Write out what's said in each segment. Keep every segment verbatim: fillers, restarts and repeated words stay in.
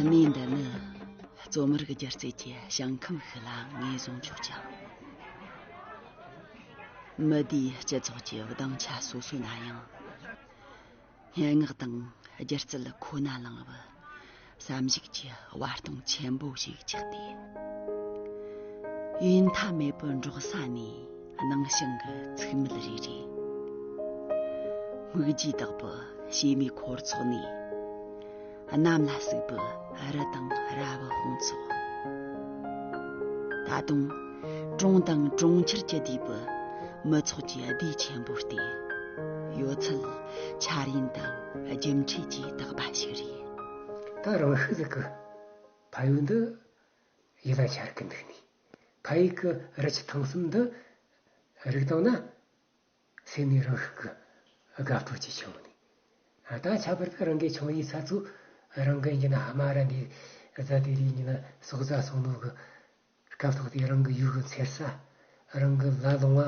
གནས་འདི་ནི་རྩོམ་རིག་སྒྱུ་རྩལ་གྱི་ཞིང་ཁམས་ཤིག་ལ་ངོས་བཟུང་ཆོག་ཅིང་། མི་སྡེའི་སྤྱི་ཚོགས་ཀྱི་སྡིངས་ཆ་སོ་སོ་ན་ཡང་། སྙན་ངག་དང་སྒྱུ་རྩལ་ཁོ་ན་བླངས་པའི་བསམ་གཞིག་གི་བར་སྟོང་ཆེན་པོ་ཞིག་ཆགས་ཏེ། ཡུན་ཐ་མེད་པར་འབྲོག་ས་ནས་སྣང་ཞིང་གི་ཚིག་མིད་རེ་རེ། སྨིག་རྒྱུའི་བདག་པོ་བྱེ་མའི་འཁོར་ཚོགས་ནས། གནམ་ལ་ཟུག་པའི་རི་དང་ར་བའི་དཔུང་ཚོགས། ད་དུང་གྲོང་དང་གྲོང་ཁྱེར་གྱིས་བསྡུས་པའི་མི་ཚོགས་ཀྱི་སྡེ་ཆེན་པོ་སྟེ། ཡོད་ཚད་འཆར་ཡན་དང་རྒྱུ་འབྲས་ཀྱིས་དག་པ་ཞིག་རེད། ད་རང་ཤུགས་ཟིག་གི་ཕ་ཡུལ་འདི་ཡིད་ལ་འཆར་གི་འདུག་ནས། ཕ་ཡུལ་གྱི་རི་ཆུ་ཐང་གསུམ་འདི་རིག་བཏང་ན། སེམས་ནས་རང་ཤུགས་ཀྱིས་དགའ་སྤྲོ་ཅིག་བྱུང་ནས། ཨ། ད་ཁྱད་པར་དུ་རང་གི་ཆུང་བའི་ས་ཚོ་རང་གི་ཡིན་ན་ཕ་མ་ར་འདི་རྫ་དེ་རིགས་ཡིན་ན་ཟོག་རྫ་སོང་ནོ་གི་སྐབས་ཐོག་དེ་རང་གི་ཡུལ་གི་མཚེར་ས། རང་གི་ལ་ལུང་བ།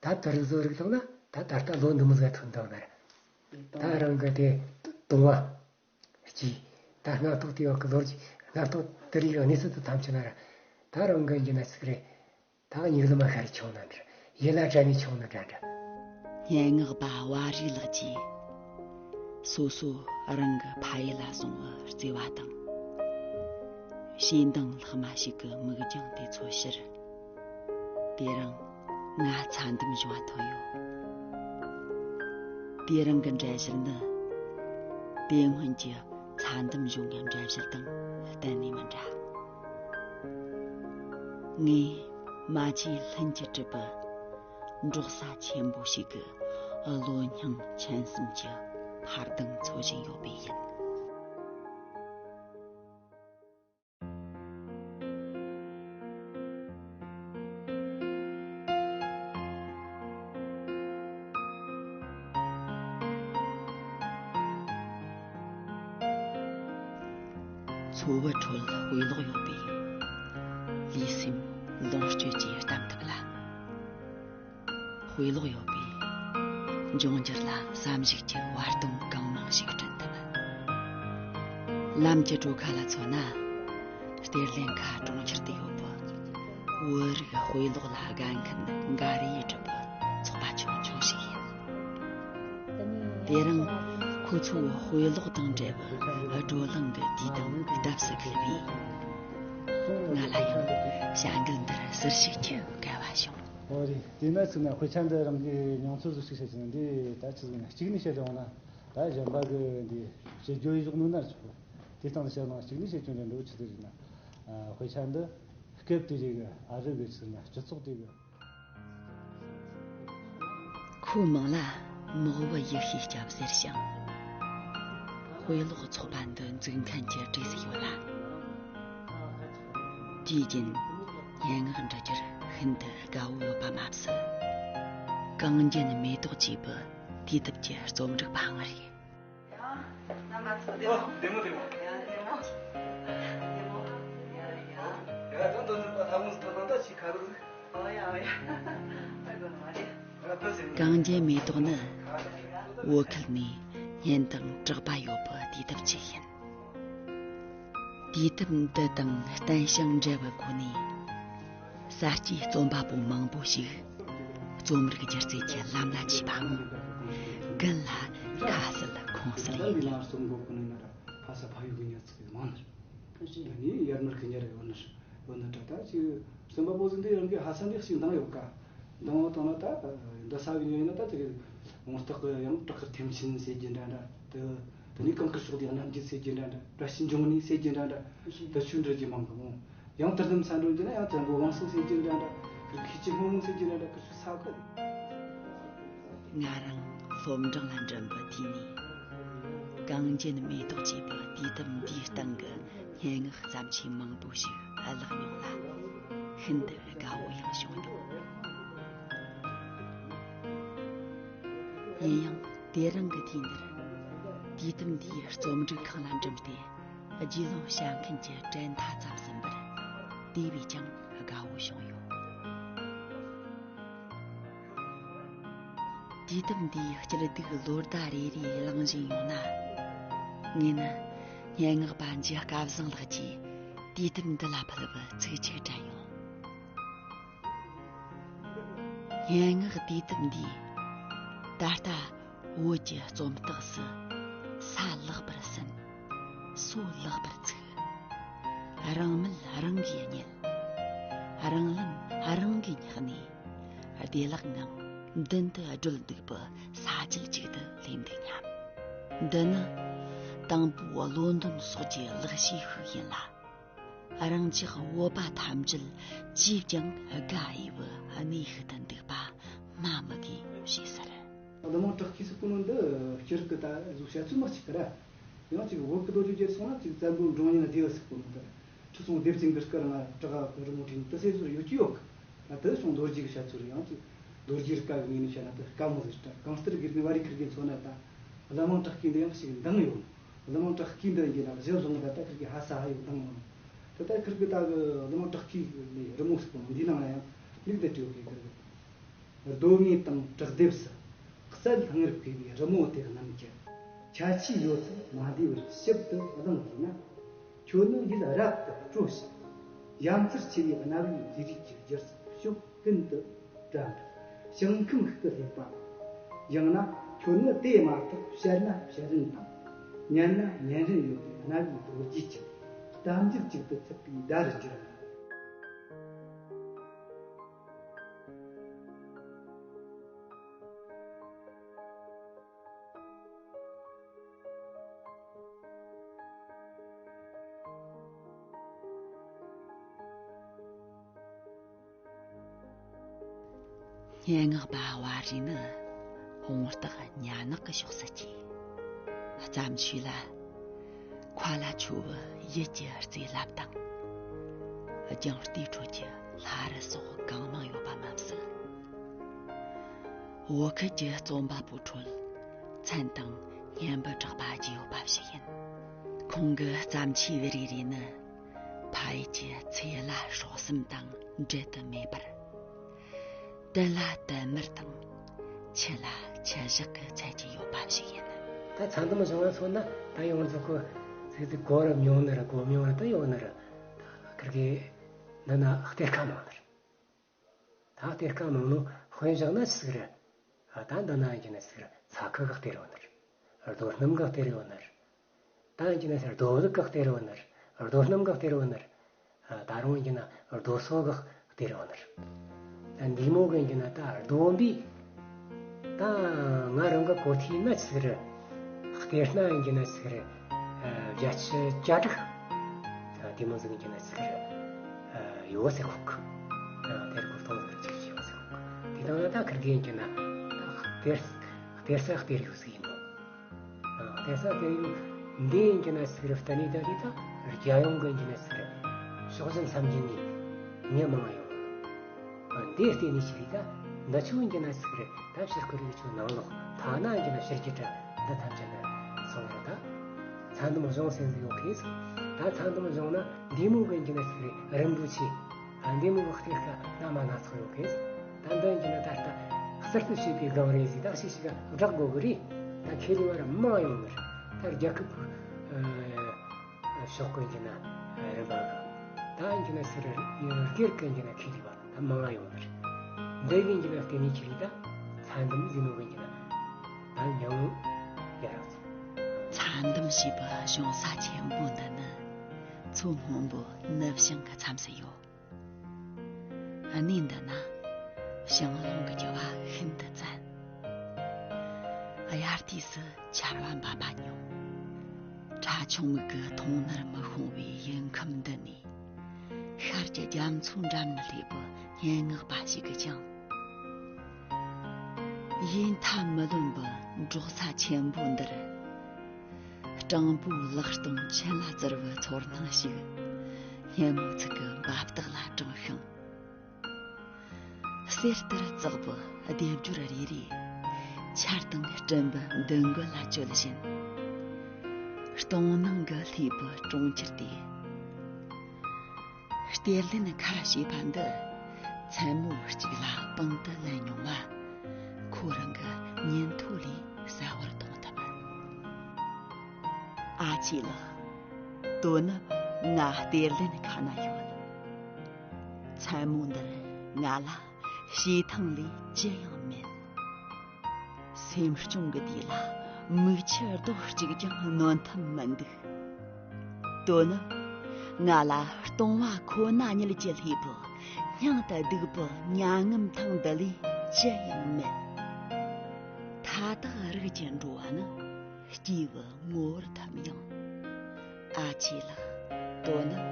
ད་དེ་རིགས་བཟོ་རིག་བཏང་ན་ད་ད་ལྟ་ལོ་འདི་མོ་ཟིག་ཐོན་བཏང་ན་ར། ད་རང་གི་དེ་དུང་བ་གཅིག་ད་སྔ་ཐོག་དེ་བ་གི་ལོ་རྒྱུས། སྔ་ཐོག་དེ་རིགས་གནས་ཚུལ་དུ་ཐམས་ཅད་ན་ར། ད་རང་གི་ཡིན་ན་ཟིག་རེད། ད་སྙིགས་ལམ་ཤར་ཆུང་ན་འདྲ། ཡིད་ལ་དྲན་ནས་ཆུང་ན་འདྲ་འདྲ། སྙན་ངག་པ་བ་རི་ལགས་ཀྱིས་སོ་སོ་རང་གི་ཕ་ཡུལ་ལ་སོང་བར་བརྩེ་བ་དང་། ཞེ་འདང་ལྷག་མ་ཞིག་གི་མིག་རྒྱང་དེ་ཚོ་ཕྱིར། དེ་རིང་ང་ཚ་འདམ་གཞུང་བ་ཐོན་ཡོད། དེ་རིང་གི་འགྲེལ་བཤད་ནི། དེ་སྔོན་གྱི་ཚ་འདམ་གཞུང་གི་འགྲེལ་བཤད་དང་གཏན་ནས་མི་འདྲ། ངས་མ་བཅོས་ལྷུན་གྱིས་གྲུབ་པའི་འབྲོག་ས་ཆེན་པོ་ཞིག་གི་གློ་སྙིང་མཆིན་གསུམ་གྱི་འཕར་ལྡིང་འཚོལ་བཞིན་ཡོད་པས་ཡིན། འཚོ་བའི་ཁྲོད་དཔེ་ཀློག་ཡོད་པས། ལུས་སེམས་ལོངས་སྤྱོད་ཀྱིས་གཏམ་ཐུབ་ལ། དཔེ་ཀློག་ཡོད་པས། འབྱུང་འགྱུར་ལ་བསམ་གཞིག་གི་བར་སྟོང་གང་མང་ཞིག་བསྐྲུན་ཐུབ། ལམ་གྱི་གྲོ་ཁ་ལ་མཚོན་ན། གཏེར་ལེན་ཁ་གྲོང་ཁྱེར་དུ་ཡོད་པའི་བོད་རིགས་དཔེ་ཀློག་ལ་དགའ་མཁན་འགའ་རེ་ཡིས་གྲུབ་པའི་ཚོགས་པ་ཆུང་ཆུང་ཞིག་ཡིན། དེ་རིང་ཁོ་ཚོའི་དཔེ་ཀློག་དང་འབྲེལ་བའི་བགྲོ་གླེང་གི་དུས་དང་སྟབས་སུ་འཁེལ་བས། ང་ལ་ཡང་བྱ་འགུལ་འདིར་ཟུར་ཞུགས་ཀྱི་སྐལ་བ་བྱུང་། ཨོ་རེད། དེས་ན་ཚིག་ན་དཔེ་ཆ་འདི་རང་གི་མྱོང་ཚོར་ཟིག་ཞིག་བཤད་ཀྱི་ན། འདི་ད་ཆི་ཟིག་ན་གཅིག་ནས་བཤད་ཡོང་ན། ད་གཞན་པ་གི་འདི་བཤད་རྒྱུ་ཡི་ཞོག་ནོ་ན་ཆོག་དེ་སྟེང་དུ་བཤད་ན་གཅིག་ནས་བཤད་རྒྱུ་འདྲ་འགྲོ་ཆི་ཟིག་རེད་ན། ཨ། དཔེ་ཆ་འདི་སྐབས་དེ་རིགས་ཨ་རི་གི་ཆི་ཟིག་ན་སྤྱི་ཚོགས་དེ་གི། ཁོའི་མིང་ལ་མག་བུ་ཡེ་ཤེས་སྐྱབས་ཟེར་ཞིང་། དཔེ་ཀློག་ཚོགས་པ་འདི་འཛུགས་མཁན་གྱི་གྲས་སུ་ཡོད་ལ། དུས་རྒྱུན་སྙན་ངག་འབྲི་རྒྱུར་ཤིན་ཏུ་དགའ་བོ་ཡོད་པ་མ་ཟད། གངས་ཅན་མེ་ཏོག་ཅེས་པའི་དུས་དེབ་ཀྱི་རྩོམ་སྒྲིག་པའང་རེད། ཡང་རྣམ་པ་ཚོ་བདེ་མོ། ཨོ། བདེ་མོ་བདེ་མོ། ཡང་བདེ་མོ། བདེ་མོ། ཡང་ཡང་། ཡ་ད་འདོན་ནི་པ་ཐ་མོ་ཐ་ན་ད་ཅི་ཁ་རུ། ཨོ་ཡ་ཨོ་ཡ། ཨ་གོ་མ་རེད། ཡ་ད་ཟིན། གངས་ཅན་མེ་ཏོག་ནི་བོད་ཁུལ་ནས་སྙན་དང་གྲགས་པ་ཡོད་པའི་དུས་དེབ་ཅིག་ཡིན། དུས་དེབ་འདི་དང་བརྟན་ཞིང་འབྲེལ་བའི་སྒོ་ནས། གསར་སྐྱེས་རྩོམ་པ་པོ་མང་པོ་ཞིག་རྩོམ་རིག་སྒྱུ་རྩལ་གྱི་ལམ་ལ་ཆས་པའང་ཀུན་ལ་ཁ་གསལ་ཁུངས་གསལ་ཡིན། ཡར་མར་གསུམ་གོ་ཀུན་ན་ར་ཕ་ས་ཕ་ཡུལ་གི་ཉར་ཚིག་མང་ནར། ད་ནི་ཡར་མར་གི་ཉར་ཡོད་ནར་ཡོད་ནར་ད་ད་ཅི་རྩོམ་པ་པོ་ཟིག་འདི་རང་གི་ཧ་ས་འདི་ཞིག་འདང་ཡོད་ཀ། འདང་བ་དང་ན་ད་འདི་ས་གི་ཉོ་ཡིན་ན་ད་དེ་གི་ངོ་རྟགས་གི་ཡང་བྲག་དཀར་ཐེམ་ཆེན་ཟེར་རྒྱུ་འདྲ་འདྲ་དེ། དེ་ནས་གངས་དཀར་ཕྱོགས་བདེ་གནམ་རྒྱུད་ཟེར་རྒྱུ་འདྲ་འདྲ། བཀྲ་ཤིས་འབྱུང་གནས་ཟེར་རྒྱུ་འདྲ་འདྲ། དེ་ཆོས་འབྲི་རྒྱུ་མང་གི་མོ། ཡང་དུར་ལྡན་ས་འགྲོ་རྒྱུ་ན་ཡང་བཙན་པོ་དབང་སྲིད་ཟེར་རྒྱུ་འདྲ་འདྲ། ཁུར་ཁྱི་ཆེ་སྔོན་མོ་ཟེར་རྒྱུ་འདྲ་འདྲ། ཁུར་ཆུ་ས་གི། ང་རང་སློབ་འབྲིང་ལ་འགྲིམ་པའི་དུས་ནས། གངས་ཅན་མེ་ཏོག་ཅེས་པའི་དུས་དེབ་འདིའི་སྟེང་གི་སྙན་ངག་བརྩམས་ཆོས་མང་པོ་ཞིག་བཀླགས་མྱོང་ལ། ཤིན་ཏུ་དགའ་བོ་ཡང་བྱུང་མྱོང་། ཡིན་ཡང་དེ་རིང་གི་དུས་འདིར། དུས་དེབ་འདིའི་རྩོམ་སྒྲིག་ཁང་ལ་འགྲིམས་ཏེ། རྒྱུས་ལོན་བྱ་མཁན་གྱི་གྲལ་མཐའ་ཙམ་ཟིན་པར། དེ་བས་ཀྱང་དགའ་བོ་བྱུང་ཡོད། དུས་དེབ་འདིའི་སྐྱིད་སྡུག་ལོ་ཟླ་རེ་རེ་བླངས་བཞིན་ཡོང་ན། ངས་ནི། སྙན་ངག་པ་འཇུ་སྐལ་བཟང་ལགས་ཀྱིས་དུས་དེབ་འདི་ལ་ཕུལ་བའི་ཚིག་ཅིག་དྲན་ཡོང་། སྙན་ངག་དུས་དེབ་འདིས་ད་ལྟ་བོད་ཀྱི་རྩོམ་སྟེགས་སུ་ས་ལེགས་པར་ཟིན། སོ་ལེགས་པར་ཚུགས། རང་མལ་རང་གིས་རྙེད། རང་ལམ་རང་གིས་བསྙེགས་ནས། བདེ་བླག་ངང་མདུན་དུ་བགྲོད་འདུག་པའི་ས་བཅད་ཅིག་ཏུ་སླེབས་འདུག་སྙམ། འདི་ནི་དང་པོའི་བློ་འདོན་སོགས་ཀྱི་ལེགས་བཤད་ཤིག་ཡིན་ལ། རང་ཅག་བོད་པ་ཐམས་ཅད་ཅིས་ཀྱང་དགའ་འོས་པའི་གནས་ཤིག་ཏུ་འདུག་པ་སྨྲ་མི་དགོས་ཞེས་ཟེར། ལི་མང་བྲག་སྐྱིད་ཟེར་གོ་ནོ་འདི་སྤྱིར་གི་ད་གཟུགས་བྱ་ཚུལ་མ་གཅིག་གི་ར། ཡང་ཅིག་བོད་ཀྱི་ལོ་རྒྱུས་བརྗོད་སོང་ན་ཅིག་བཙན་པོའི་འབྲོང་གཉན་སྡེ་བ་ཟེར་གོ་ནོ་འདི་ར། ཁྲི་སྲོང་ལྡེ་བཙན་གྱི་སྐུ་རིང་བྲག་གི་རི་མོ་བྲིས་ནི་དེ་སྲོལ་ཡོད་ཀྱི་ཡོད་གི། ད་དེ་སོང་ལོ་རྒྱུས་ཀྱི་བཤད་ཚུལ་རེད། ཡང་ཅིག་ལོ་རྒྱུས་རིག་པ་གི་ངོས་ནས་བཤད་ན་དེ་དཀའ་མོ་ཟིག་རེད། གང་ལྟར་དགེ་རྒན་བ་རི་ཁིར་གི་མཚོན་ན་ད་ལི་མང་བྲག་སྐྱིད་འདི་ཡང་ཞིག་འདང་ཡོད། ལི་མང་བྲག་སྐྱིད་འདི་ཡིན་གྱི་ན་གཞི་བཟུང་ད་ལྟ་ཁིར་གི་ཧ་ས་ཧ་ཡོད་འདང་ཡོད། ད་ལྟ་ཁིར་གི་ད་གི་ལི་མང་བྲག་སྐྱིད་ནས་རི་མོ་ཟིག་པོ་འདི་ནང་ལ་ཡང་མིག་དེ་བྲིས་ཡོད་གི་ཁིར་གི། རྡོ་ངོས་དང་བྲག་ལྡེབས་སུ། གསལ་སྙན་ཕེབས་པའི་རི་མོ་དེ་རྣམས་ཀྱི། ཁྱད་ཆོས་ཡོད་ཚད་མ་འདས་པར་ཞིབ་ཏུ་གླེང་དགོས་ན། ཁྱོད་ནི་ཡིད་རབ་ཏུ་སྤྲོ་ཞིང་། ཡ་མཚར་ཆེ་བའི་གནའ་བོའི་རིགས་རུས་ཀྱི་སྒྱུ་རྩལ་ཕྱོགས་ཀུན་ཏུ་གྲགས་པའི་ཞིང་ཁམས་ཤིག་ཏུ་སླེབས་པ། ཡང་ན་ཁྱོད་ནི་དེ་མ་ཐག་བཤད་ན་བཤད་རིན་དང་། ཉན་ན་ཉན་རིན་ཡོད་པའི་གནའ་བོའི་ལོ་རྒྱུས་ཀྱི་གཏམ་རྒྱུད་ཅིག་ཏུ་ཚུད་པའི་བརྡ་རུ་གྱུར་ན། སྙན་ངག་པ་བ་རི་ནི་དཔུང་རྟགས་ཉ་ནག་གི་ཕྱོགས་སུ་སྐྱེས། བརྩམས་ཆོས་ལ། མཁའ་ལ་འཕྱོ་བའི་ཡུལ་གྱི་རྩེ་ལེབ་དང་། ལྗང་རྟའི་ཁྲོད་ཀྱི་ལྷ་རི་སོགས་གང་མང་ཡོད་པ་མ་ཟད། བོད་ཁུལ་གྱི་རྩོམ་པ་པོའི་ཁྲོད་མཚན་དང་སྙན་པའི་གྲགས་པ་ཅི་ཡོད་པ་ཞིག་ཡིན། ཁོང་གི་བརྩམས་ཆོས་རེ་རེ་ནི་ཕ་ཡུལ་གྱི་ཚེ་བླ་སྲོག་གསུམ་དང་འབྲལ་དུ་མེད་པར། དུས་ལ་དུས་མིན་དང་། ཆུ་ལ་ཆུ་བཞག་གི་ཚད་ཀྱི་ཡོད་པ་ཞིག་ཡིན། ད་ཚ་འདམ་གཞུང་ལ་མཚོན་ན་ད་ཡོངས་རྫོགས་ཀྱི་ཚིག་ཚིག་གོ་རུ་མྱོང་ནི་རེད། གོ་མྱོང་རུ་ད་ཡོད་ནི་རེད། ད་ཁིར་གི་འདི་ན་གཏེར་ཁ་མང་ནི་རེད། ད་གཏེར་ཁ་མང་ནོ་དཔེ་བཞག་ན་ཅི་ཟིག་རེད། ཨ་ད་འདི་ན་ཡིན་གྱི་ན་ཅི་ཟིག་རེད། ཚྭ་ཁུ་གི་གཏེར་ཡོད་ནི་རེད། རྡོ་སྣུམ་གི་གཏེར་ཡོད་ནི་རེད། ད་ཡིན་གྱི་ན་རྡོ་ལུག་གི་གཏེར་ཡོད་ནི་རེད། རྡོ་སྣུམ་གི་གཏེར་ཡོད་ནི་རེད། ཨ་ད་རུང་ཡིན་གྱི་ན་རྡོ་སོལ་གི་གཏེར་ཡོད་ནི་རེད། ད་འདི་མོ་གི་ཡིན་གྱི་ན་ད་རྡོ་འདི་ད་ང་རང་གི་གོ་ཐོས་ན་ཅི་ཟིག་རེད། གཏེར་སྣ་ཡིན་གྱི་ན་ཅི་ཟིག་རེད། བརྒྱད་ཅུ་གྱ་དྲུག་དེ་མོ་ཟིག་ཡིན་གྱི་ན་ཅི་ཟིག་རེད། ཡོད་ཟེར་ཁོག་གི། དེར་གོ་སྟོང་ཟིག་ཅིག་ཡོད་ཟེར་ཁོག་གི། དེ་དང་ན་ད་ཁིར་གི་ཡིན་གྱི་ན་གཏེར་གཏེར་ས་གཏེར་ཡོད་ཟིག་ཡིན་ནོ། གཏེར་ས་གཏེར་ཡོད་འདི་ཡིན་གྱི་ན་ཅི་ཟིག་རེད། བསྟན་ནས་ད་རེད། ད་རྒྱལ་ཡོངས་གི་ཡིན་གྱི་ན་ཅི་ཟིག་རེད། ཕྱོགས་བཞི་མཚམས་བརྒྱད་ནས་མི་མང་ཡོད། འདི་བལྟས་ནས་ཅི་རེད། ད་འདི་ཆོ་ཡིན་གྱི་ན་ཅི་ཟིག་རེད། ད་ཕྱིར་ཁོ་རིགས་ཆོ་ནང་ལོགས་ཐ་ན་ཡིན་གྱི་ན་ཕྱི་རྒྱུད་དྲ་འདི་ཐམས་ཅད་ན་སོང་རེད། ད་ཚྭ་འདམ་གཞུང་ཟེར་ཟིག་ཡོད་གི། ད་ཚྭ་འདམ་གཞུང་ན་འདི་མོ་གི་ཡིན་གྱི་ན་ཅི་ཟིག་རེད། རིན་པོ་ཆེ། ཨ་འདི་མོ་གི་གཏེར་ཁ་སྣ་མ་སྣ་ཚོགས་ཡོད་གི། ད་འདི་ཡིན་གྱི་ན་ད་ལྟ་གསར་དུ་བྱས་པའི་སྒང་རེད་ཟིག། ད་ཤི་ཤི་ག་བསྒྲག་དགོས་གི་རེད། ད་ཁེ་ལས་བ་ར་མང་ཡོང་གི་རེད། ད་རྒྱལ་ཁབ་ཕྱོགས་ཀུན་གྱི་ན་རིམ་པ་གི་ད་ཡིན་གྱི་ན་ཟེར་སྒེར་ཀུན་གྱི་ན་ཁེ་ལས་བ་ད་མང་ཡོང་གི་རེད། འདི་གི་ཡིན་གྱི་ན་བརྟེན་ནས་ཁེ་ལས་ད་ཚྭ་འདམ་ཟེར་ནོ་གི་ཡིན་གྱི་ན་ད་མྱང་ཡ་རག་ཚོ། ཚྭ་འདམ་ཞེས་པའི་གཞུང་ས་ཆེན་པོ་འདི་ནི་མཚོ་སྔོན་པོའི་ནུབ་བྱང་གི་མཚམས་སུ་ཡོད། གནས་འདི་ན་བྱང་རླུང་གི་རྒྱུ་བ་ཤིན་ཏུ་བཙན། དབྱར་དུས་སུ་ཆར་བ་འབབ་པ་ཉུང་། ཁྲ་ཆུང་མིག་གི་མཐོང་སྣར་མི་ཤོང་བའི་ཡུལ་ཁམས་འདི་ནས། ཤར་གྱི་རྒྱ་མཚོ་འགྲམ་ནས་སླེབས་པའི་སྙན་ངག་པ་ཞིག་གིས་ཀྱང་། ཡེ་མཐའ་མི་རློམ་པའི་འབྲོག་ས་ཆེན་པོ་འདིར། སྤྲང་པོའི་ལག་སྟོང་ཆུ་ལ་བཙིར་བའི་ཚོར་སྣང་ཞིག་སྙན་མོ་ཚིག་གི་འབབ་སྟེགས་ལ་དྲངས་ཤིང་། གསེར་ལྟར་བཙགས་པའི་སྡེབ་སྦྱོར་རེ་རེས་ཆར་དང་སྤྲིན་པའི་མདུན་སྒོ་ལ་བཅོལ་བཞིན། སྟོང་སྣང་གི་ལྷའི་བུ་གྲོང་ཁྱེར་དེ། གཏེར་ལེན་ཁ་ཞེས་པ་འདི་མཚན་མོ་གཅིག་ལ་པང་དུ་ལེན་མྱོང་བ་ཁོ་རང་གི་ཉིན་ཐོ་ལས་གསལ་བོར་མཐོང་ཐུབ། ཨ་ཅེ་ལགས། དོ་ནུབ་ང་གཏེར་ལེན་ཁ་ན་ཡོད། མཚན་མོ་འདིར་ང་ལ་བྱེ་ཐང་ལས་ཅི་ཡང་མེད། སེམས་སྐྱོང་གི་དུས་ལ་མིག་ཆུ་རྡོག་གཅིག་ཀྱང་ནོན་ཐུབ་མི་འདུག་དོ་ནུབ་ང་ལ་སྟོང་བ་ཁོ་ན་ཉིད་ཀྱི་ལྷའི་བུ། སྙིང་དུ་སྡུག་པའི་མྱ་ངམ་ཐང་འདི་ལས་ཅི་ཡང་མེད། མཐའ་དག་རིགས་ཀྱི་འགྲོ་བ་ནི་སྐྱེས་བུ་ངོ་བོར་ཐིམ་ཡང་། ཨ་ཅེ་ལགས། དོ་ནུབ་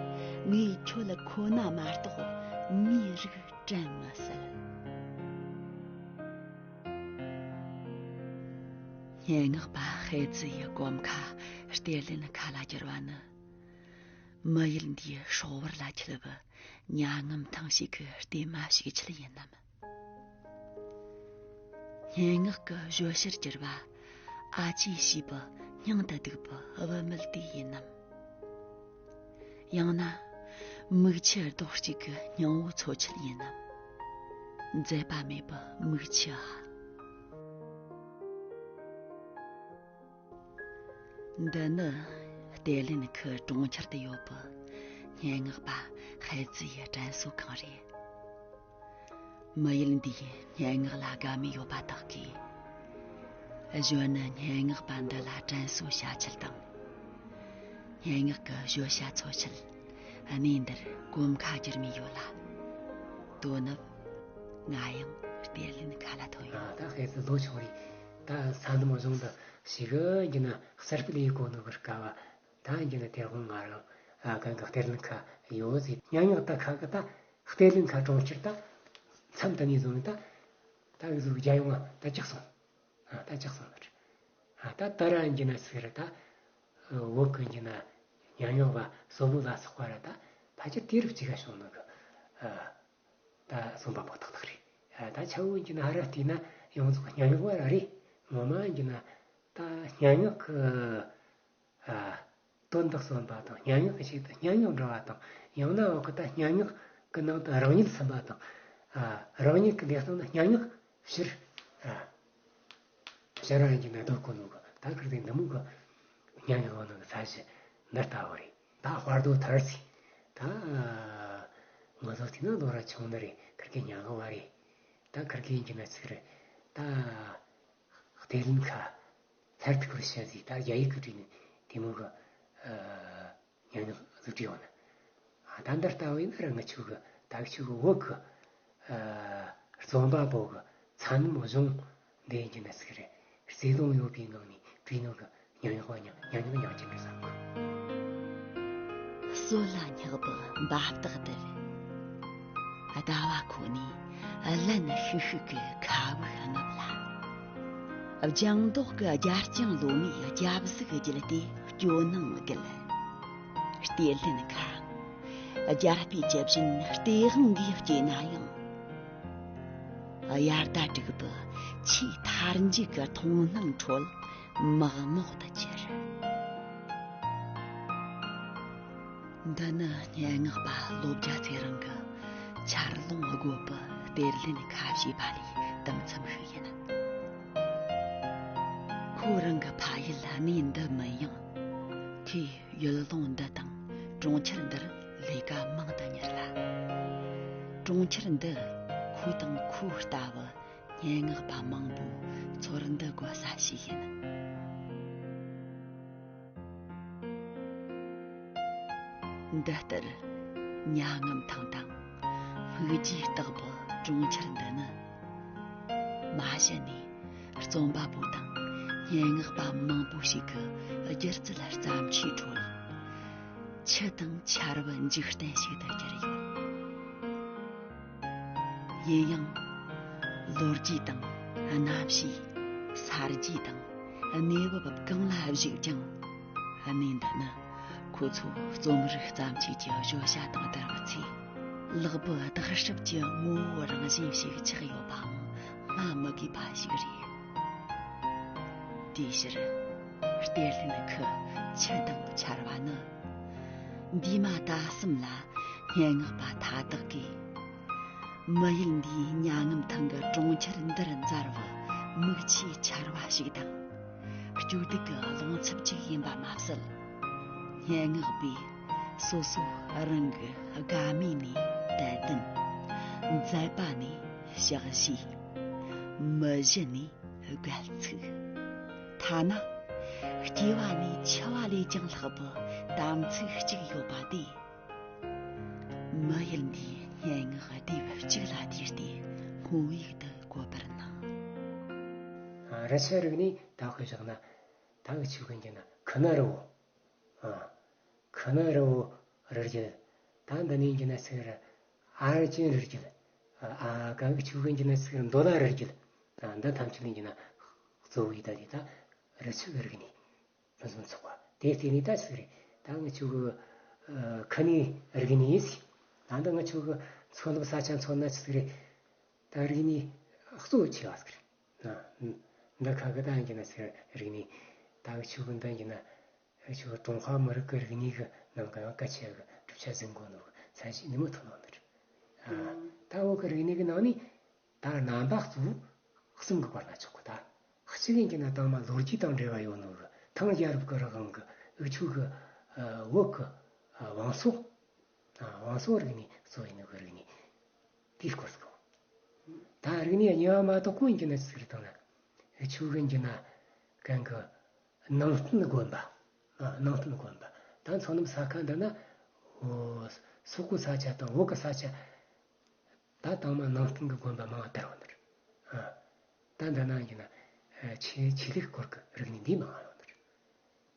ངས་ཁྱོད་ཁོ་ན་མ་གཏོགས་མིའི་རིགས་དྲན་མི་སྲིད། སྙན་ངག་པ་ཧའེ་ཙི་ཡི་གོམ་ཁ་གཏེར་ལེན་ཁ་ལ་བསྒྱུར་བ་ནི། མི་ཡུལ་འདིའི་སྲོག་བར་ལ་འཁྱིལ་བའི་མྱ་ངམ་ཐང་ཞིག་གི་གཏེར་མ་ཞིག་ཆེད་ཡིན་ནམ། སྙན་ངག་གི་བརྗོད་གཞིར་གྱུར་པ་ཨ་ཅེ་ཞེས་པའི་སྙིང་དུ་སྡུག་པའི་བུད་མེད་དེ་ཡིན་ནམ། ཡང་ན་མིག་ཆུ་རྡོག་གཅིག་གི་སྙིང་བོ་འཚོ་ཆེད་ཡིན་ནམ། མཛད་པ་མེད་པའི་མིག་ཆུ་ཨ། འདི་ནི་གཏེར་ལེན་ཁུལ་གྲོང་ཁྱེར་དུ་ཡོད་པའི་སྙན་ངག་པ་ཧའེ་ཙི་ཡི་དྲན་གསོ་ཁང་རེད། མི་ཡུལ་འདིའི་སྙན་ངག་ལ་དགའ་མོས་ཡོད་པ་དག་གིས། གཞོན་ནུ་སྙན་ངག་པ་འདི་ལ་དྲན་གསོ་བྱ་ཆེད་དང་། སྙན་ངག་གི་བརྗོད་བྱ་འཚོལ་ཆེད་གནས་འདིར་གོམ་ཁ་བསྒྱུར་མུས་ཡོད་ལ། དོ་ནུབ་ང་ཡང་གཏེར་ལེན་ཁ་ལ་ཐོན་ཡོད། ད་ཧེ་ཙི་ལོ་ཆུང་རེད། ད་ས་ནམ་གཞུང་དུ་ཞིག་གི་ན་གསར་སྤེལ་ཡེ་གོ་ནོ་གི་སྐབས། ད་འགྱི་ན་དེ་དགོང་ང་རང་ཨ་གང་གི་གཏེར་ལེན་ཁ་ཡོད་ཟེར། སྙན་ངག་ད་ཁ་གི་ད་གཏེར་ལེན་ཁ་གྲོང་ཁྱེར་ད་མཚམས་ད་ནས་བཟུང་ནས་ད་ད་གི་ཟུག་རྒྱ་ཡོང་ང་ད་ཅག་སོང་། ཨ་ད་ཅག་སོང་ནི་རེད། ཨ་ད་ད་ར་འགྱི་ན་ཟིག་རེད་ད། བོད་གི་འགྱི་ན་སྙན་ངག་པ་སོ་བོ་ལ་སོགས་པ་ར་ད་ཕལ་ཆེར་དུས་རབས་གཅིག་ག་བྱུང་ནི་གི་ཨ་ད་རྩོམ་པ་པོ་ཏག་ཏག་རེད། ཨ་ད་ཆ་བོ་འགྱི་ན་ཧ་ར་བལྟས་ན་ཡོངས་རྫོགས་སྙན་ངག་པ་ར་རེད། ངོ་མ་འགྱི་ན་ད་སྙན་ངག་གི་ཨ། དོན་དག་གསུངས་པ་དང་སྙན་ངག་གི་ཆེད་དུ་སྙན་ངག་འབྲི་བ་དང་། ཡང་ན་འོག་གི་ད་སྙན་ངག་གི་ནང་དུ་རང་ཉིད་ཟིན་པ་དང་། ཨ། རང་ཉིད་ཀྱི་ལས་སྟངས་ནི་སྙན་ངག་ཕྱིར། ཨ། ཕྱིར་རང་ཉིད་ཀྱི་ནང་དུ་བཀོད་ནོ་གི་ད་ཁིར་དེ་འདི་མོ་གི་སྙན་ངག་ནང་གི་ས་གཞི་འདི་ལྟ་བུ་རེད། ད་དཔའ་རྡོ་ཐར་སི་ད་ང་ཚོ་དེ་ན་ལོ་ར་ཆུང་ནི་རེད། ཁིར་གི་སྙན་ངག་པ་རེད། ད་ཁིར་གི་འགྱི་ན་ཚིག་རེད་ད། གཏེར་ལེན་ཁ། མཐར་ཐུག་པར་བཤད་ཟིག་ད་རྒྱ་ཡིག་གི་བྲིས་ནས་དེ་མོ་གི་ཨ་སྙན་ངག་ཟིག་བྲིས་ཡོང་ན། ཨ་ད་འདི་ལྟ་བུ་ཡིན་ན་ར་ང་ཆོ་གི་ད་ཆོ་གི་བོད་གི་ཨ་རྩོམ་པ་པོ་གི་ས་ནམ་གཞུང་འདི་ཡིན་གྱི་ན་ཟིག་རེད། བརྩེ་དུང་ཡོད་པའི་ངང་ནས་བྲིས་ནོ་གི་སྙན་ངག་པ་ཉག་སྙན་ངག་ཉག་གཅིག་རེད་བསམ་གི། སྲོད་ལ་སྙེག་པའི་འབབ་སྟེགས་དེར། ཟླ་བ་ཁོ་ནས་བརླན་ཤུག་ཤུག་གི་ཁ་བུག་རྔུབ་ལ། ལྗང་མདོག་གི་རྒྱ་ལྕང་ལོ་མའི་རྒྱབ་གཟུགས་བརྒྱུད་དེ་སྐྱོ་སྣང་བརྒྱུད། གཏེར་ལེན་ཁ། རྒྱ་སྤུས་ཇི་བཞིན་སྟེས་དབང་གིས་སྐྱེས་ན་ཡང་། དབྱར་ཟླ་དྲུག་པའི་ཆེས་མཐར་མཇུག་གི་མཐོང་སྣང་ཁྲོད་མག་མོག་ཏུ་གྱུར། འདི་ནི་སྙན་ངག་པ་བློ་རྒྱ་ཚེ་རིང་གི་ཆར་རླུང་རྒོད་པའི་གཏེར་ལེན་ཁ་ཞེས་པ་ལས་དུམ་མཚམས་ཤིག་ཡིན། ཁོ་རང་གི་ཕ་ཡུལ་གནས་འདི་མིན་ཡང་། ཁོས་ཡུལ་ལུང་འདི་དང་གྲོང་ཁྱེར་འདིར་ལས་ཀ་མང་དུ་གཉེར་ལ། གྲོང་ཁྱེར་འདི་ཁོ་དང་ཁོ་ལྟ་བུ་སྙན་ངག་པ་མང་པོའི་ཚོར་འདུ་འགོད་ས་ཞིག་ཡིན། འདི་ལྟར་མྱ་ངམ་ཐང་དང་སྨིག་རྒྱུའི་ལྟག་པའི་གྲོང་ཁྱེར་འདི་ནི། མ་གཞི་ནས་རྩོམ་པ་པོ་དང་སྙན་ངག་པ་མང་པོ་ཞིག་གི་སྒྱུ་རྩལ་བརྩམས་ཆོས་ཁྲོད། ཆུ་དང་ཆར་པའི་འཇིག་རྟེན་ཞིག་ཏུ་གྱུར་ཡོད། ཡིན་ཡང་། ལོ་རྒྱུས་དང་གནམ་གཤིས། ས་རྒྱུས་དང་གནས་བབ་གང་ལ་གཞིགས་ཀྱང་། གནས་འདི་ནི་ཁོ་ཚོའི་རྩོམ་རིག་བརྩམས་ཆོས་ཀྱི་བརྗོད་བྱ་དང་བསྡུར་བའི་ཚེ། ལེགས་པའི་བརྟག་ཞིབ་ཀྱི་ངོ་བོ་རང་བཞིན་ཞིག་ཆགས་ཡོད་པའང་སྨྲ་མི་དགོས་པ་ཞིག་རེད། དེའི་ཕྱིར། གཏེར་ལེན་ཁུལ་ཆུ་དང་ཆར་པ་ནི། འདས་མ་ད་གསུམ་ལ་སྙན་ངག་པ་མཐའ་དག་གིས། མི་ཡུལ་འདིའི་མྱ་ངམ་ཐང་གི་གྲོང་ཁྱེར་འདིར་འཛར་བའི་མིག་ཆུའི་ཆར་པ་ཞིག་དང་། སྐྱོ་སྡུག་གི་རླུང་འཚུབ་ཅིག་ཡིན་པ་མ་ཟད། སྙན་ངག་པས་སོ་སོ་རང་གི་དགའ་མོས་ནས་དད་འདུན། མཛད་པ་ནས་ཕྱག་བཞེས། མི་གཞི་ནས་སྒལ་ཚིགས། ཐ་ན་སྐྱེ་བ་ནས་འཆི་བ་ལས་ཀྱང་ལྷག་པའི་དམ་ཚིག་ཅིག་ཡོད་པ་དེ། མི་ཡུལ་འདིའི་སྙན་ངག་ལྡེབ་གཅིག་ལ་བསྡུས་ཏེ་སྔོན་ཡིག་ཏུ་བཀོད་པར་སྣང་། ཨ། རི་ཆུ་རིག་ནས་ད་དཔེ་བཞག་ན། ད་འུ་ཆོ་གི་འགྱོ་ན་ཁུ་ནུ་རི་བོ། ཨ། ཁུ་ནུ་རི་བོ་རི་རྒྱུད། ད་འདི་ནས་འགྱོ་ན་ཚིག་རི་ཨར་ཅན་རི་རྒྱུད། ཨ། ག་འུ་ཆོ་གི་འགྱོ་ན་ཚིག་རི་མདོ་ལ་རི་རྒྱུད། ཨ། འདི་ཐམས་ཅད་ལ་འགྱོ་ན་གཙོ་བོ་ཡི་ད་དེ་ད་རི་ཆུ་གི་རིག་ནས། ཕུན་སུམ་ཚོགས་པ་དེ་བལྟས་ནས་ད་ཟེར་རེད། ད་ང་ཆོ་གི་ཨ་ཁུ་ནུའི་རིག་གནས་ཡིན་ཟེར། ད་འདི་ང་ཆོ་གི་མཚོ་ནུབ་ས་ཆ་མཚོན་ན་ཟེར་རེད། ད་རིག་གནས་གཙོ་ཆེ་བ་ཟེར། ན་འདི་ཁ་གི་ད་ཡིན་གྱི་ན་ཟེར་རིག་གནས། ད་ང་ཆོ་གི་འདི་ཡིན་གྱི་ན་ང་ཆོ་གི་ཀྲུང་ཧྭ་མི་རིགས་ཀྱི་རིག་གནས་ཀྱི་ནང་གི་ཡང་གལ་ཆེ་གི་གྲུབ་ཆ་ཟིན་གོ་ནོ་གི་ཚད་གཞི་ནི་མོ་ཐོན་ནོ་ནི་རེད། ཨ། ད་བོད་ཀྱི་རིག་གནས་ཀྱི་ནང་ནས། ད་རྣམ་པ་གཙོ་བོ་གསུམ་གྱི་བར་ན་ཆོག་གི། ད་གཅིག་ཡིན་གྱི་ན་དང་མ་ལོ་རྒྱུས་དང་འབྲེལ་བ་ཡོད་ནོ་གི་ཐང་རྒྱལ་རབས་ཀྱི་རིང་གི་འུ་ཆོ་གི་ཨ་བོད་ཀྱི་ཨ་བང་སོ། ཨ་བང་སོ་རིག་གནས་གཙོ་ཡིན་ནོ་གི་རིག་གནས་དེའི་སྐོར་ཟིག་གོ། ད་རིག་གནས་གཉིས་པ་མ་གཏོགས་གོ་ཡིན་གྱི་ན་ཟེར་དང་ན་འུ་ཆོ་གི་ཡིན་གྱི་ན་གན་གི་ནང་བསྟན་དགོན་པ། ཨ་ནང་བསྟན་དགོན་པ། ད་མཚོ་ནུབ་ས་ཁ་འདི་ན་འོ་སོག་པོའི་ས་ཆ་དང་བོད་ཀྱི་ས་ཆ། ད་དང་མ་ནང་བསྟན་གྱི་དགོན་པ་མང་བ་དར་བ་ནི་རེད། ཨ། ད་འདི་ན་ཡིན་ན། ཨ། ཆོས་ཆོས་ལུགས་སྐོར་གྱི་རིག་གནས་འདི་མང་བ་ཡོད་ནི་རེད།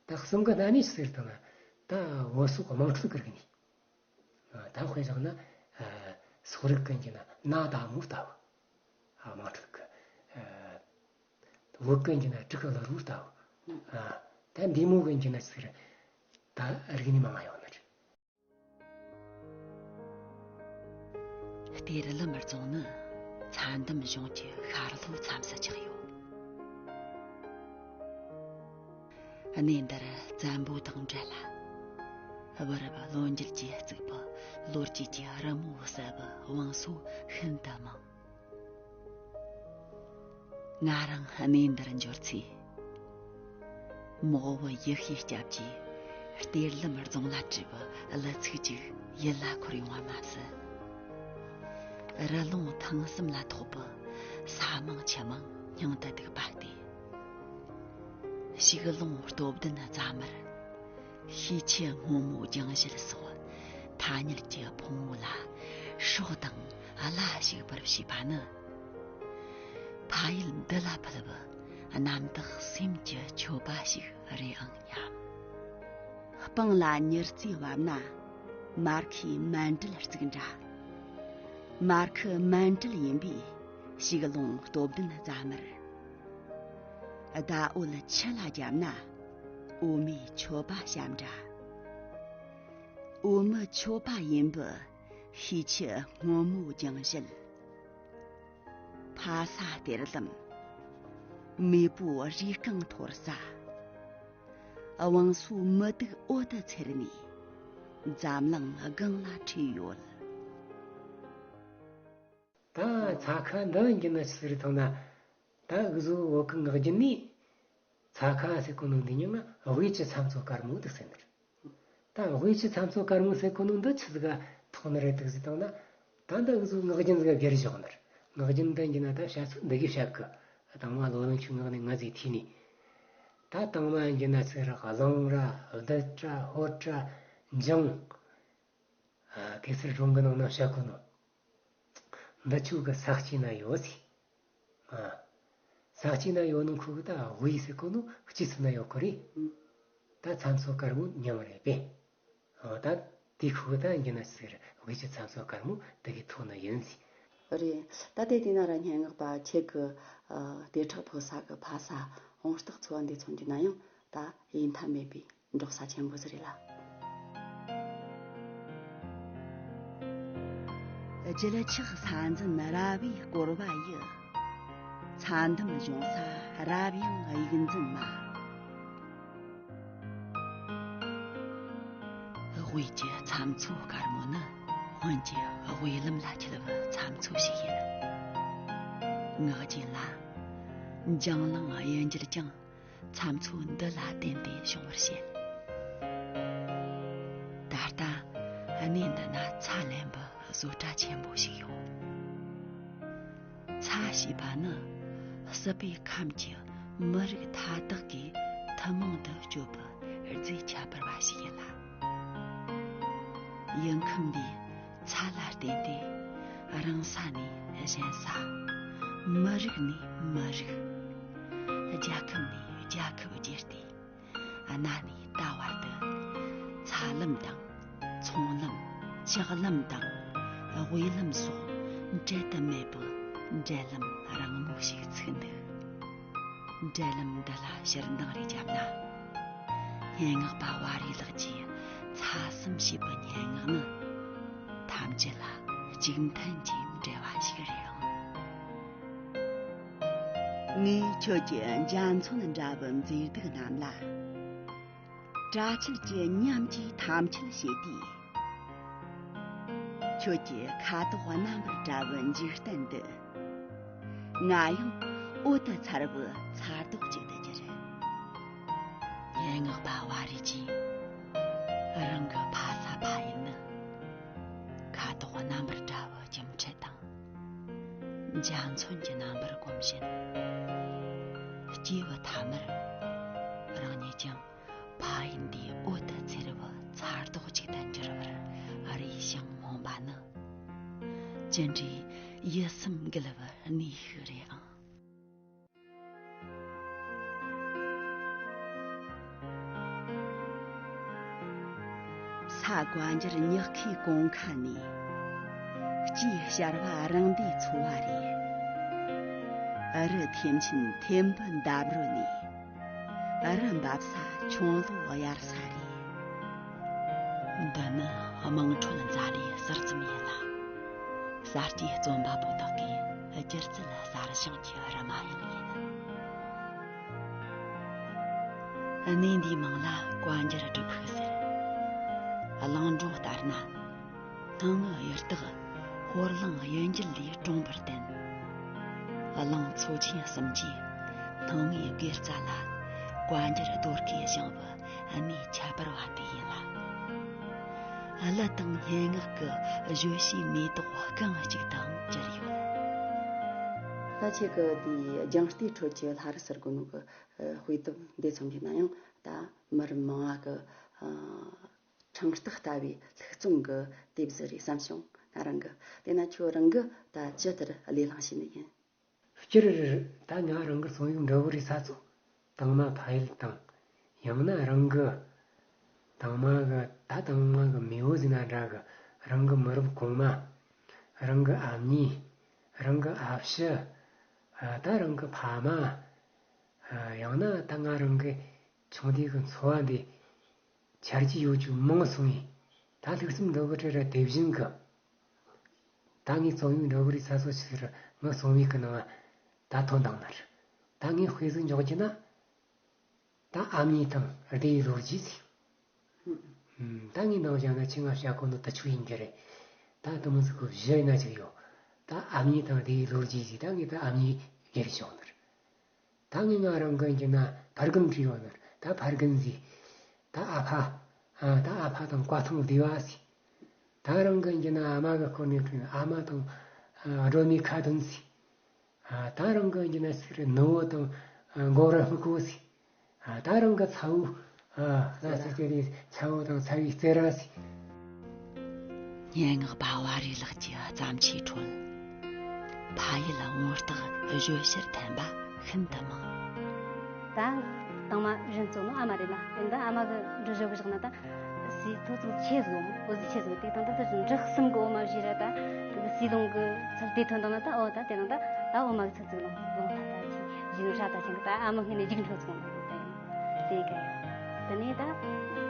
ད་གསུམ་ག་ན་ནི་ཟེར་དང་ན། ད་བོད་སོག་དམངས་ཁྲོད་ཀྱི་རིག་གནས། ཨ། ད་དཔེ་བཞག་ན། ཨ། སོག་རིགས་ཀྱི་ཡིན་ན་ན་ད་མོ་ལྟ་བུ། ཨ། དམངས་ཁྲོད་ཀྱི། ཨ། བོད་ཀྱི་ཡིན་ན་དྲུག་གི་ལ་རུ་ལྟ་བུ། ཨ། ད་འདི་མོ་གི་ཡིན་ན་ཟེར། ད་རིག་གནས་མང་བ་ཡོད་ནི་རེད། གཏེར་ལམ་རྫོང་ནི་ཚྭ་འདམ་གཞུང་གི་ཤར་ལྷོའི་མཚམས་སུ་ཆགས་ཡོད། གནས་འདིར་བཙན་པོ་དང་འབྲེལ། བུ་རབས་ལོ་འགྱུར་གྱིས་བརྩིགས་པའི་ལོ་རྒྱུས་ཀྱི་རི་མོ་གསལ་བའི་བང་སོ་ཤིན་ཏུ་མང་། ང་རང་གནས་འདིར་འབྱོར་ཚེ། མོག་བུ་ཡེ་ཤེས་སྐྱབས་ཀྱིས་གཏེར་ལམ་རྫོང་ལ་བྲིས་པའི་གླུ་ཚིག་ཅིག་ཡིད་ལ་འཁོར་ཡོང་བ་མ་ཟད། རི་ལུང་ཐང་གསུམ་ལ་ཐོགས་པའི་ས་མང་ཆུ་མང་སྙིང་དུ་སྡུག་པ་སྟེ། ཞིག་ལུང་སྟོབས་ལྡན་རྫ་མར། ཤས་ཆུ་སྔོན་མོའི་རྒྱང་བཞུད་སོགས་ཐ་སྙད་ཀྱི་ཕུང་བོ་ལ་སྲོག་དང་བླ་ཞུགས་པར་བྱས་པ་ནི། ཕ་ཡུལ་འདི་ལ་ཕུལ་བའི་རྣམ་དག་སེམས་ཀྱི་མཆོད་པ་ཞིག་རེད་ཨང་སྙམ། སྤང་ལ་ཉི་རྩེ་བབས་ན་མར་ཁུའི་མཎྜལ་བརྩིགས་འདྲ། མར་ཁུ་མཎྜལ་ཡིན་པས་ཞིག་ལུང་སྟོབས་ལྡན་རྫ་མར། ཟླ་འོད་ཆུ་ལ་བརྒྱབ་ན་འོ་མའི་མཆོད་པ་བཤམས་འདྲ། འོ་མའི་མཆོད་པ་ཡིན་པས་ཤས་ཆུ་སྔོན་མོའི་རྒྱང་བཞུད། ཕ་ས་གཏེར་ལམ། མེས་པོའི་རུས་རྐང་འཐོར་ས། བང་སོའི་མུ་ཏིག་འོད་དུ་འཚེར་ནས་འཛམ་གླིང་སྒང་ལ་འཕྲོས་ཡོད། ད་ཚྭ་ཁ་འདི་ཡིན་གྱི་ན་ཟེར་ཐང་ན། ད་འུ་ཟོ་བོད་ཀྱི་ངག་རྒྱུན་ནས་ཚྭ་ཁ་ཟེར་གོ་ནོ་འདི་ཉིད་ང་དབུས་ཀྱི་ཚྭ་མཚོ་དཀར་མོ་འདུག་ཟེར་ནི་རེད། ད་དབུས་ཀྱི་ཚྭ་མཚོ་དཀར་མོ་ཟེར་གོ་ནོ་འདི་ཆི་ཟིག་ག་ཐོགས་ནི་རེད་འདུག་ཟེར་བཏང་ན། ད་འདི་འུ་ཟོ་ངག་རྒྱུན་ཟིག་ག་བསྒྱུར་བཞག་ནི་རེད། ངག་རྒྱུན་འདི་ཡིན་གྱི་ན་ད་བཤད་ཚུལ་འདི་གི་བཤད་གི། དང་མ་ལོ་ལོན་ཆུ་ངག་ནས་ང་ཟིག་ཐོས་ནས། ད་དང་མ་ཡིན་གྱི་ན་ཟེར་གླང་ར་བདུད་ར་ཧོར་ར་འཇང་། ཨ། གེ་སར་སྒྲུང་གི་ནང་ན་བཤད་གོ་ནོ། འདི་ཆོ་གི་ས་དཀྱིལ་ན་ཡོད་ཟེར། ཨ། ས་དཀྱིལ་ན་ཡོད་ནོ་ཁོ་གི་ད་དབུས་ཟེར་གོ་ནོ་དཀྱིལ་ཚུལ་ན་ཡོད་གོ་རེད། ད་ཚྭ་མཚོ་དཀར་མོ་མཉམ་རེད་པས། ཨ། ད་དེ་ཁོ་གི་ད་ཡིན་གྱི་ན་ཟེར་དབུས་ཀྱི་ཚྭ་མཚོ་དཀར་མོ་དེ་གི་ཐོགས་ནི་ཡིན་ཟེར། རེད། ད་དེ་དེ་ན་ར་སྙན་ངག་པ་ཁྱེད་ཀྱི་ཨ་དེ་ཕྲག་ཕུལ་ས་གི་ཕ་ས་འོང་སྟེགས་འཚོལ་བ་འདི་མཚོན་གྱི་ན་ཡང་ད་ཡིན་ཐབས་མེད་པའི་འབྲོག་ས་ཆེན་པོ་ཟིག་རེད་ལ། བརྗིད་ཆགས་ས་འཛིན་ར་བས་བསྐོར་བ་ཡི། ཚྭ་འདམ་གཞོང་ས་རབ་ཡངས་དབྱིག་འཛིན་མ། དབུས་ཀྱི་ཚྭ་མཚོ་དཀར་མོ་ནི་སྔོན་གྱི་དབུས་ལམ་ལ་འཁྱིལ་བའི་ཚྭ་མཚོ་ཞིག་ཡིན། ངག་རྒྱུན་ལ། འཇང་གླིང་གཡུལ་འགྱེད་ཀྱང་ཚྭ་མཚོ་འདི་ལ་བརྟེན་ཏེ་བྱུང་བར་བཤད། གནས་འདི་ན་ཚྭ་ལེན་པའི་བཟོ་གྲྭ་ཆེན་པོ་ཞིག་ཡོད། ཚྭ་ཞེས་པ་ནི་སྲིད་པའི་ཁམས་ཀྱི་མི་རིགས་མཐའ་དག་གི་ཐུན་མོང་དུ་སྤྱོད་པའི་རྫས་ཁྱད་པར་བ་ཞིག་ཡིན་ལ། ཡུལ་ཁམས་འདིའི་ཚྭ་ལ་བརྟེན་ཏེ་རང་ས་ནས་གཞན་ས། མི་རིགས་ནས་མི་རིགས། རྒྱལ་ཁབ་ནས་རྒྱལ་ཁབ་བརྒྱུད་དེ། གནའ་ནས་ད་བར་དུ་ཚྭ་ལམ་དང་ཚོང་ལམ། ལྕགས་ལམ་དང་དབུས་ལམ་སོགས་འབྲལ་དུ་མེད་པའི་འབྲེལ་ལམ་རིང་མོ་ཞིག་ཚུགས་འདུག་འབྲེལ་ལམ་འདི་ལ་ཕྱིར་འདང་རེ་བརྒྱབ་ན། སྙན་ངག་པ་བ་རི་ལགས་ཀྱི་ཚྭ་གསུམ་ཞེས་པའི་སྙན་ངག་ནི་ཐམས་ཅད་ལ་གཅིག་མཐུན་གྱི་འབྲེལ་བ་ཞིག་རེད་ཨང་། ངས་ཁྱོད་ཀྱི་འཇའ་ཚོན་འདྲ་བུ་མཛེས་སྡུག་རྣམས་ལ། དྲ་ཆིལ་གྱི་ཉམས་ཀྱིས་ཐམས་ཅད་བྱེད་དུས། ཁྱོད་ཀྱི་ཁ་དོག་རྣམ་པར་བཀྲ་བའི་འཇིག་རྟེན་འདི། ང་ཡང་འོད་དུ་འཚེར་བའི་ཚྭ་རྡོག་ཅིག་ཏུ་གྱུར། སྙན་ངག་པ་བ་རི་ཇིས་རང་གི་ཕ་ས་ཕ་ཡུལ་ནི་ཁ་དོག་རྣམ་པར་བཀྲ་བའི་སྒྱུ་འཕྲུལ་དང་། འཇའ་ཚོན་གྱི་རྣམ་པར་བསྒོམ་བཞིན། སྐྱེས་བུ་ཐ་མར་རང་ཉིད་ཀྱང་ཕ་ཡུལ་འདིའི་འོད་དུ་འཚེར་བའི་ཚྭ་རྡོག་ཅིག་ཏུ་འགྱུར་བར་རེ་ཞིང་སྨོན་པ་ནི། ཅི་འདྲའི་ཡིད་སེམས་འགུལ་བའི་གནས་ཤིག་རེད་ཨང་། ས་བཀའ་འགྱུར་ཉག་ཁའི་གོང་ཁ་ནས། སྐྱེས་ཤར་བ་རང་སྡེའི་འཚོ་བ་རེད། རི་ཐེམ་ཆེན་ཐེམ་བུ་འདབས་རོལ་ནས། རི་འབབ་ས་ཁྱུང་ལོ་དབྱར་ས་རེད། འདི་ནི་དམངས་ཁྲོད་མཛའ་ལུས་ཟུར་ཙམ་ཡིན་ལ། གསར་སྐྱེས་རྩོམ་པ་པོ་དག་གི་སྒྱུ་རྩལ་གསར་བཞེངས་ཀྱི་རི་མ་ཡང་ཡིན། གནས་འདིའི་མིང་ལ་བཀའ་འགྱུར་སྒྲུབ་ཕུག་ཟེར། གླིང་སྒྲུང་ལྟར་ན། སྣང་ངུ་གཡུ་སྟག་ཧོར་གླིང་གཡུལ་འགྱེད་ལས་གྲོངས་པར་བརྟེན། གླིང་ཚོ་ཆེན་གསུམ་གྱིས་སྣང་ངུའི་དགེ་རྩ་ལ་བཀའ་འགྱུར་རྡོ་བརྐོས་བཞེངས་པའི་གནས་ཁྱད་པར་བ་དེ་ཡིན་ལ། གླུ་དང་སྙན་ངག་གི་བརྗོད་བྱའི་མེ་ཏོག་རྐང་གཅིག་ཏུའང་གྱུར་ཡོད། ད་ཁྱེད་ཀྱི་དེའི་རྒྱང་ལྟའི་ཁྲོད་ཀྱི་ལྷ་རི་ཟེར་གོ་ནོ་གི་དཔེ་དེབ་འདི་མཚོན་གྱི་ན་ཡང་ད་མི་རབས་མང་བ་གི་ཕྲེང་རྟགས་ལྟ་བུའི་ལྷུག་རྩོམ་གྱི་དེབ་ཟིག་རེད་བསམ་བྱུང་ང་རང་གི། དེས་ན་ཁྱོད་རང་གིས་ད་ཅི་ལྟར་ལས་བླངས་བྱས་ནི་ཡིན། སྤྱིར་ད་ང་རང་གི་རྩོམ་ཡིག་འབྲི་བའི་རིགས་ས་ཚོ་དང་མ་ཕ་ཡུལ་དང་། ཡང་ན་རང་གི་དང་མ་གི་ད་དང་མ་གི་མེས་པོ་ཟེར་ན་འདྲ་གི། རང་གི་མི་རབས་གོང་མ། རང་གི་ཨ་མྱེས། རང་གི་ཨ་ཕྱི། ད་རང་གི་ཕ་མ། ཡང་ན་ད་ང་རང་གི་ཆུང་དུས་ཀྱི་འཚོ་བ་འདི་འཆར་གྱི་ཡོད་རྒྱུ་མང་སོང་ངས། ད་ལྷུག་རྩོམ་འབྲི་བའི་རིགས་ར་དེ་བཞིན་གི། ད་ངས་རྩོམ་ཡིག་འབྲི་བའི་རིགས་ས་ཚོ་ཞིག་ར་ངའི་རྩོམ་ཡིག་གི་ནང་ད་ཐོན་བཏང་ནི་རེད། ད་ངས་དཔེ་ཟིག་འཇོག་རྒྱུ་ན། ད་ཨ་མྱེས་དང་སྡེ་བའི་ལོ་རྒྱུས་ཟིག་ད་ངས་ནང་བཞག་ན་ཁྱེད་ང་བཤད་གོ་ནོ་དུ་ཆུ་ཡིན་གྱི་རེད། ད་དུ་མི་ཟིག་གི་བཞི་ཡིན་ན་ཅིག་ཡོད། ད་ཨ་མྱེས་དང་སྡེ་བའི་ལོ་རྒྱུས་ཟིག་ད་ངས་ད་ཨ་མྱེས་སྒེར་བྱུང་ནི་རེད། ད་ངས་ང་རང་གི་ཡིན་གྱི་ན་ཕ་རྒན་བྲིས་ཡོད་ནི་རེད། ད་ཕ་རྒན་ཟིག་ད་ཨ་ཕ། ཨ་ད་ཨ་ཕ་དང་བཀའ་ཐང་བདེ་བ་ཟིག་ད་རང་གི་ཡིན་གྱི་ན་ཨ་མ་གི་སྐོར་ནས་བྲིས་ཨ་མ་དང་ཨ་སྒྲོལ་མའི་ཁ་དོན་ཟིག་ཨ་ད་རང་གི་ཡིན་གྱི་ན་ཟིག་རེད། ནུ་བོ་དང་ཨ་མགོ་ར་སྨུག་པོ་ཟིག་ཨ་ད་རང་གི་ཚ་བོ། ཨ་ལ་ཟེར་དེ་རེད། ཚ་བོ་དང་ཚ་བོའི་རྩེད་ར་ཟིག་སྙན་ངག་པ་བ་རི་ལགས་ཀྱི་བརྩམས་ཆོས་ཁྲོད། ཕ་ཡུལ་བོང་སྟག་བརྗོད་གཞིར་འཐེན་པ་ཤིན་ཏུ་མང་། ད་དང་མ་རིན་གཙོ་ནོ་ཨ་མ་རེད་ལ། དེ་འདི་ཨ་མ་གི་འབྲི་བཞག་གི་བཞག་ན་ད་སི་ཐོ་ཚོ་ཆེ་བཟོ་འོ་ཟི་ཆེ་བཟོ་དེ་དང་ད་ད་འབྲི་གསུམ་གི་འོ་མ་བཞི་ར་ད་དེ་གི་སི་ལོང་གི་ཚུལ་དེ་ཐོན་དང་ན་ད་འོ་ད་དེ་རང་ད་ད་འོ་མ་གི་ཚུལ་ཚིག་ལོང་ལོང་ད་ད་ཆེ་བཞི་ནོ་ཧྲ་ད་ཆེ་གི་ད་ཨ་མ་ངི་ནས་རྒྱུག་འཕྲོ་ཚོང་ནོ་དེ་དེ་ག་ཡ་དེ་ནས་ད་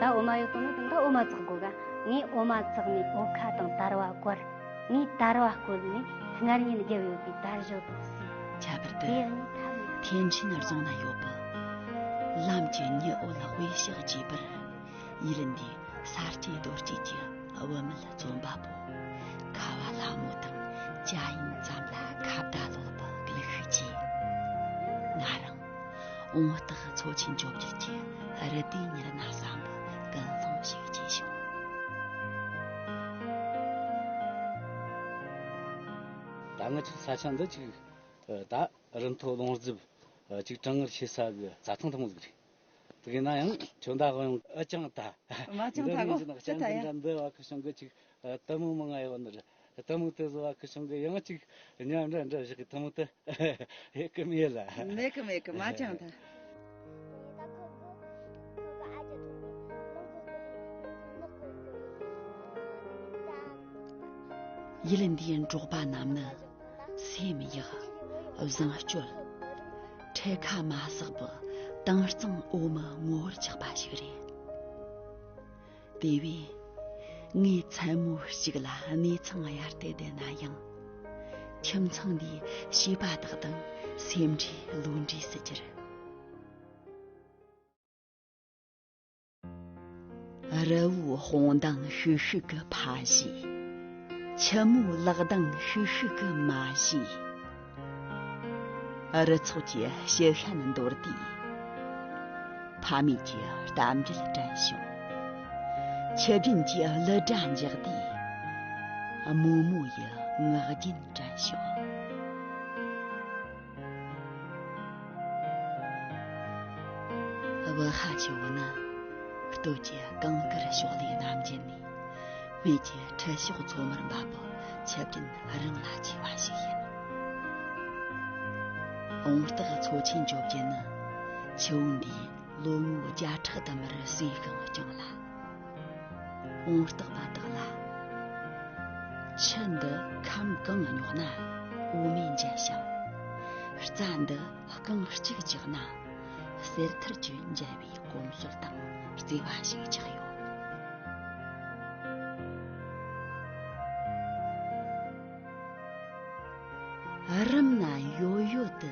ད་འོ་མ་ཡོད་དོ་ན་དེ་ད་འོ་མ་བཙག་དགོ་ག་ངས་འོ་མ་བཙག་ནས་འོ་ཁ་དང་དར་བ་བསྐོར། ངས་དར་བ་བསྐོལ་ནས་སྔར་ཉིན་བརྒྱབ་ཡོད་པའི་དར་ཞོ་དང་བསྲེས། ཁྱད་པར་དུ་དེ་ཡང་ངས་ཐབས་མེད། ཐེམ་ཆེན་རྫོང་ན་ཡོད་པའི་ལམ་གྱི་ཉི་འོད་དཔེ་ཞིག་བརྗིད་པར། ཡུལ་འདིའི་ས་སྐྱེས་རྡོ་སྐྱེས་ཀྱི་བུད་མེད་རྩོམ་པ་པོ་ཁ་བ་ལྷ་མོ་དང་ཅ་ཡིན་ཙམ་ལ་ཁ་བརྡ་ལོག་པའི་གླུ་ཤུགས་ཀྱིས་ང་རང་འོང་སྟག་མཚོ་ཆེན་བཅོ་བརྒྱད་ཀྱི་རི་དེའི་ཉེར་ན་བསམ་པའི་ཀུན་སློང་ཞིག་སྐྱེས་བྱུང་། ང་ཚོའི་ས་ཆ་འདི་ཅིག་ད་རི་མཐོ་ལུང་རྫིབ་ཅིག་གྲང་ངར་ཆེ་ས་གི་རྩྭ་ཐང་ཐུང་ཟིག་རེད། དེ་གི་ན་ཡང་ཁྱོད་ད་དབང་ཡོང་ཨ་ཅང་ད། མ་ཅང་ད་གོ་ཅི་ད་ཡ། འདི་བ་ཁུ་ཤང་གི་ཅིག་ལྟད་མོ་མང་ང་ཡོད་ནི་རེད། ལྟད་མོ་དེ་བཟོ་བ་ཁུ་ཤང་གི་ཡང་ཅིག་ཉམས་འདྲ་འདྲ་བཞག་གི་ལྟད་མོ་དེ་ཧེ་གི་མེད་ལ། མེད་གི་མེད་གི་མ་ཅང་ད། ཡུལ་འདིའི་འབྲོག་པ་རྣམས་ནི་སེམས་ཡག་བཟང་སྤྱོད། འཕྲེད་ཁ་མ་བསགས་པར་དྭངས་གཙང་འོ་མའི་ངོ་བོར་ཆགས་པ་ཞིག་རེད། དེ་བས་ངས་མཚན་མོ་གཅིག་ལ་གནས་ཚང་གཡར་ཏེ་བསྡད་ན་ཡང་། ཁྱིམ་ཚང་འདིའི་བྱིས་པ་དག་དང་སེམས་འདྲིས་བློ་འདྲིས་སུ་གྱུར། རི་བོའི་དཔུང་ལྡང་ཤུག་ཤུག་གི་ཕ་གཞིས། ཆུ་མོའི་ལག་ལྡང་ཤུག་ཤུག་གི་མ་གཞིས། རི་ཚོགས་ཀྱི་ཕྱི་ཤན་འདོར་དུས། ཕ་མེས་ཀྱི་གཏམ་འབྲེལ་དྲན་བྱུང་། ཆུ་རྒྱུན་གྱི་གླུ་སྒྲ་འཇགས་དུས། རྨོ་མོ་ཡི་ངག་རྒྱུན་དྲན་བྱུང་། བུ་ཧ་ཆེ་བོ་ནི་སྟོད་ཀྱི་གངས་དཀར་ཕྱོགས་ལས་ནམ་རྒྱུན་ནས་སྨད་ཀྱི་ཁྲི་ཕྱོགས་མཚོ་དམར་འབབ་པའི་ཆུ་རྒྱུན་རིང་ལ་མཆིས་པ་ཞིག་ཡིན། འོང་སྟག་མཚོ་ཆེན་བཅོ་བརྒྱད་ནི་ཆུ་བོ་འདིའི་ལོ་ངོ་བརྒྱ་ཕྲག་དུ་མར་སྲས་ཤིང་སྐྱོང་ལ། འོང་སྟག་པ་དག་ལ། ཆུ་འདི་ཁམ་གང་རྙོག་ན་འོ་མས་འཇལ་ཞིང་། རྩྭ་འདི་རྐང་གཅིག་བཅག་ན་གསེར་ཐུར་གྱིས་འཇལ་བའི་གོམས་སྲོལ་དང་བརྩེ་བ་ཞིག་ཆགས་ཡོད། རུམ་ན་ཡོད་ཡོད་དུ་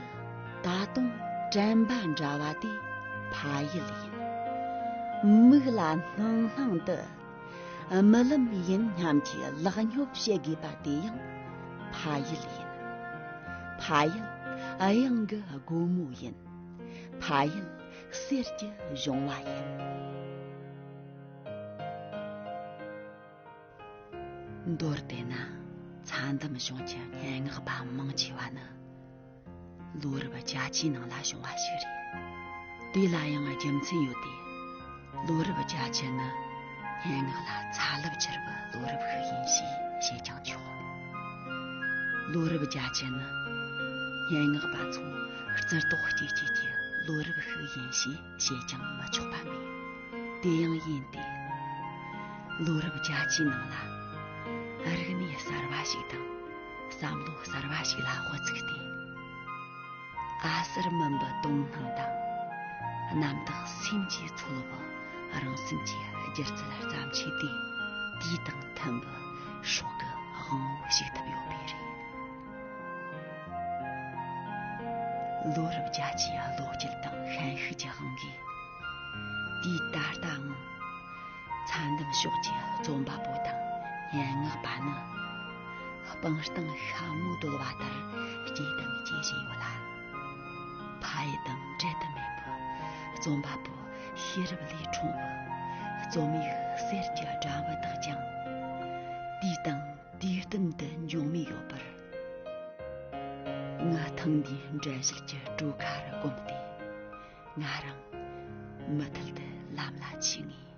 ད་དུང་དྲན་པ་འདྲ་བ་དེ་ཕ་ཡུལ་ཡིན། མིག་ལ་སྣང་སྣང་དུ་རྨི་ལམ་ཡིན་སྙམ་གྱི་ལག་སྙོབ་བྱེད་དགོས་པ་དེ་ཡང་ཕ་ཡུལ་ཡིན། ཕ་ཡུལ་གཡང་གི་སྒོ་མོ་ཡིན། ཕ་ཡུལ་གསེར་གྱི་གཞོང་བ་ཡིན། མདོར་བསྡུས་ན་ཚྭ་འདམ་གཞུང་གི་སྙན་ངག་པ་མང་ཆེ་བ་ནི་ལོ་རབས་བརྒྱད་ཅུའི་ནང་ལ་བྱུང་བ་ཞིག་རེད། དེ་ལ་ཡང་རྒྱུ་མཚན་ཡོད་དེ། ལོ་རབས་བརྒྱད་ཅུ་ནི་སྙན་ངག་ལ་ཚ་རླབས་འཕྱུར་བའི་ལོ་རབས་ཤིག་ཡིན་ཞེས་བཤད་ཀྱང་ཆོག་ལོ་རབས་བརྒྱད་ཅུ་ནི་སྙན་ངག་པ་ཚོ་རྩི་ཏོག་སྐྱེས་སྐྱེས་ཀྱི་ལོ་རབས་ཤིག་ཡིན་ཞེས་བཤད་ཀྱང་མི་ཆོག་པ་མེད། དེ་ཡང་ཡིན་ཏེ། ལོ་རབས་བརྒྱད་ཅུའི་ནང་ལ་རིག་གནས་གསར་བ་ཞིག་དང་བསམ་བློ་གསར་བ་ཞིག་ལ་དབུ་ཚུགས་ཏེ། ཨ་གསར་མིན་པའི་དོན་སྣང་དང་རྣམ་དག་སེམས་ཀྱི་ཚོར་བ་རང་སེམས་ཀྱི་སྒྱུ་རྩལ་བརྩམས་ཆོས་དེ་དུས་དང་མཐུན་པའི་སྲོག་གི་དབང་བོ་ཞིག་ཐུབ་ཡོད་པས་རེད། ལོ་རབས་བརྒྱད་ཅུའི་བློ་སྐྱེད་དང་ཤན་ཤུགས་ཀྱི་དབང་གིས། དུས་ད་ལྟའང་ཚྭ་འདམ་ཕྱོགས་ཀྱི་རྩོམ་པ་པོ་དང་སྙན་ངག་པ་ནི་སྤང་ཐང་ཤ་མོ་བརྡོལ་བ་ལྟར་སྐྱེས་དང་སྐྱེ་བཞིན་ཡོད་ལ། ཕ་ཡུལ་དང་འབྲལ་དུ་མེད་པའི་རྩོམ་པ་པོ་ཤེས་རབ་ལས་འཁྲུངས་པའི་རྩོམ་ཡིག་གསེར་གྱི་སྦྲང་བུ་དག་ཀྱང་དུས་དང་དུས་བསྟུན་དུ་འབྱུང་མུས་ཡོད་པར། ངའི་ཐང་འདིའི་འགྲན་ཞུགས་ཀྱི་གྲོས་ཁ་རུ་བསྒོམས་ཏེ། ང་རང་མུ་མཐུད་དུ་ལམ་ལ་ཆས་ངེས།